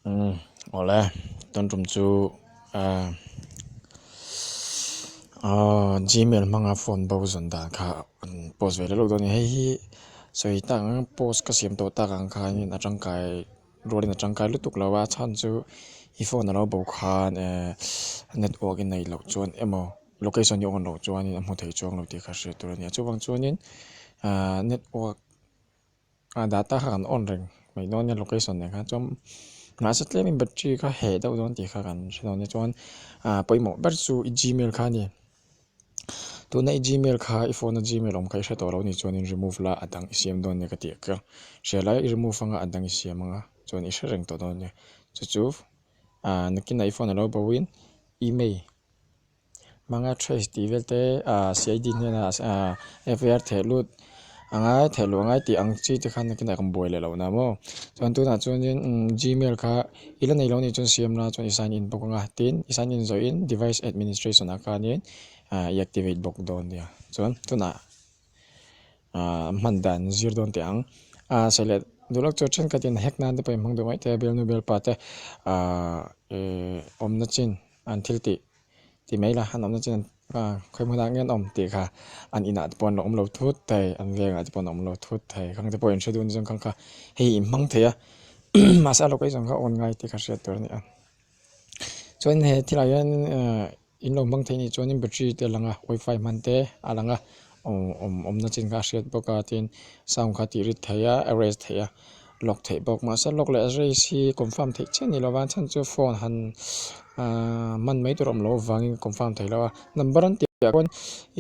Umm awle tun tum chu ah ah gmail hmanga phone bo zawn dan kha an post ve leh dawn a ni hei hi sawi tak ang post ka siam tawh tak ang khanin a tangkai rualin a tangkai lutuk lo a chhan chu i phone a lo bo khan eh network i neih loh chuan emaw location i on loh chuanin a hmu thei chuang lo tih kha hriat tur a ni a chuvang chuanin ah network. A data kha kan on reng mai dawn nia location nen khan chuan mahse tlemin battery kha heh deuh dawn tih kha kan hre dawn nia chuan ah pawimawh ber chu i gmail kha a ni tuna i gmail kha i phone a gmail awm kha i hre tawh lo a nih chuanin remove la a dang i siam dawn nia ka tih kha hria lai i remove anga a dang i siam anga chuan i hre reng tawh dawn nia chu chu ah nakinah i phone a lo bo in email. Hmanga trace tih vel te ah CID hnenah ah FIR theh lut a ngai theh luh a ngai tih ang chi te khan nakinah kan buai leh loh na maw chuan tunah chuanin umm gmail kha i la nei lo anih chuan siam la chuan i sign in bawk anga tin i sign in zawhin device administration ah khanin ah i activate bawk dawn nia chuan tunah ah hman dan zir dawn teh ang ah sawi leh duh lawk chu thenkhatin hack nan te pawh in hmang duh mai thei a bialnu bialpa te ah eh awmna chin an thil tih ti mai la an awmna chin ah khawi hmunah nge an awm tih kha an inah te pawh an lo awm lo thut thei an vengah te pawh an awm lo thut thei khang te pawh in hre dun zawng khang kha hei in hmang thei a mahse a location kha awn ngai tih kha hriat tur a ni a chuan he thilah hian ah in lo hmang thei anih chuanin battery te a lang a wifi hman te a lang a awm awmna chin kha a hriat bawk a tin sound kha tih rit theih a erase theih a. Lock theih bawk mahse lock leh erase hi confirm theih chiah ni lova chhan chu phone han ahh hman mai tur a awm loh avangin confirm thei lo a number an tih ah khawn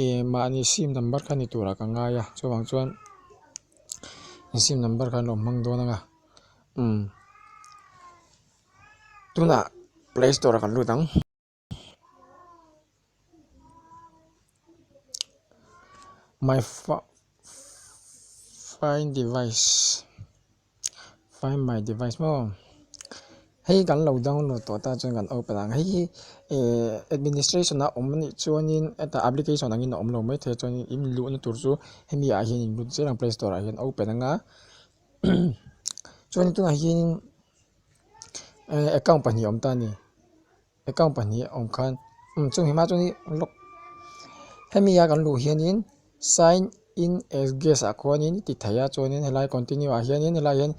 ih mahni sim number kha ni turah ka ngai a chuvang chuan sim number kha an lo hmang dawn ang a umm tunah play store ah kan lut ang. My find device find my device maw hei kan lo download tawh ta chuan kan open ang hei hi eh administration a awm anih chuanin hetah application angin a awm lo maithei a chuanin in luhna tur chu hemi ah hian in lut zel ang play store ah hian open anga chuan tunah hianin eh account pahnih a awm ta a ni. Account pahnih a awm khan umm chumi hma chuan log hemi a kan luh hianin sign in as guest ah khuanin ti thei a chuanin helai continue ah hianin helai hian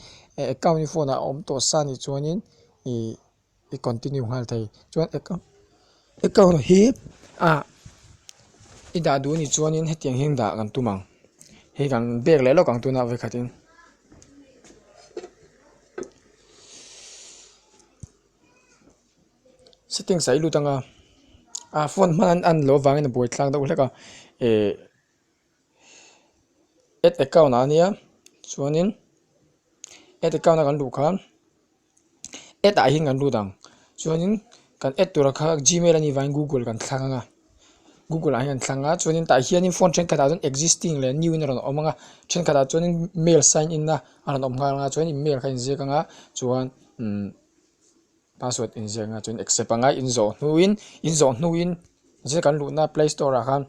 account hi phone ah a awm tawh sa anih chuanin ih i continue nghal thei chuan account account hi ah i dah duh anih chuanin hetiang hian dah kan tum ang hei kan bag leh lawk ang tunah vawikhatin. Settings ah i lut anga ah phone hman an an loh avangin a buai tlang deuh hlek a eh add account ah ania chuanin add account a kan luh khan add ah hian kan lut ang chuanin kan add tura kha gmail anih vangin google kan thlang anga google ah hian kan thlang a chuanin tah hianin phone thenkhat ah chuan existing leh new in a rawn awm anga thenkhat ah chuanin mail sign in na a rawn awm nghal anga chuan in mail kha a inziak anga chuan umm. Password inziak anga chuan accept anga in zawh hnuin in zawh hnuin zir kan luhna play store ah khan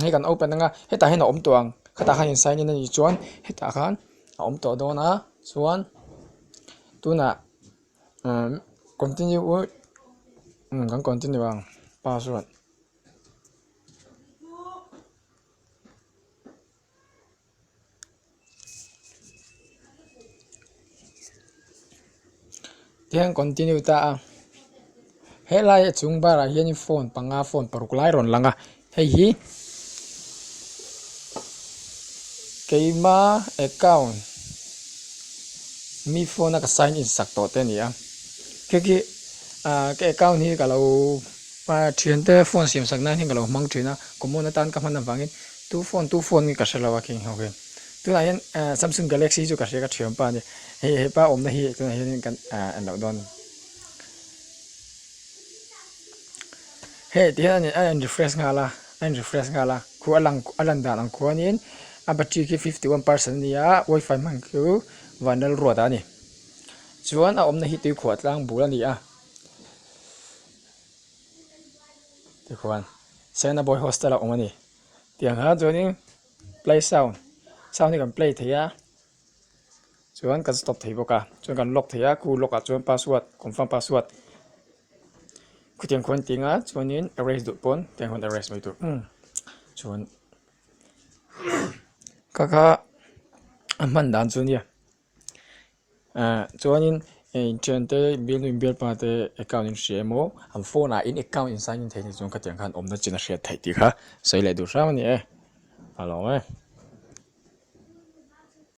hei kan open anga hetah hian a awm tawh ang khatah khan in sign in anih chuan hetah khan a awm tawh dawn a chuan tunah umm continue kan continue ang password. Tihian continue ta a helai a chung bar ah hianin phone panga phone paruk lai a rawn lang a hei hi keima account mi phone a ka sign in sak tawh te a ni a khi khi ah ka account hi ka lo thiante phone siam sak nan hian ka lo hmang thin a common atan ka hman avangin. Tu phone tu phone nge ka hre lo a khi ok tunah hian eh samsung galaxy chu ka hria ka thiam pa a ni hei hepa awmna hi tunah hianin kan ah en loh dawn hei ti hian a in refresh nghal a a in refresh nghal a khu a lang a lan dan ang khuanin a battery khi 51 percent a ni a wifi hman chu vanlalruata a ni chuan a awmna hi tuikhuah tlang bul a ni a tikhuan Sena boy hostel a awm a ni. Tiang kha chuanin play sound sound hi kan play thei a. Chuan kan stop thei bawk a, chuan kan lock thei a, khu lock ah chuan password confirm password khutiang khuan tih anga chuanin erase duh pawn tiang khuan erase mai tur chuan kha kha a hman dan chu nia ah chuanin thiante bialnu bialpa te account in hria emaw an phone ah in account in sign in thei anih chuan khatiang khan awmna chin a hriat theih tih kha sawi leh duh hram a ni e a lawm e.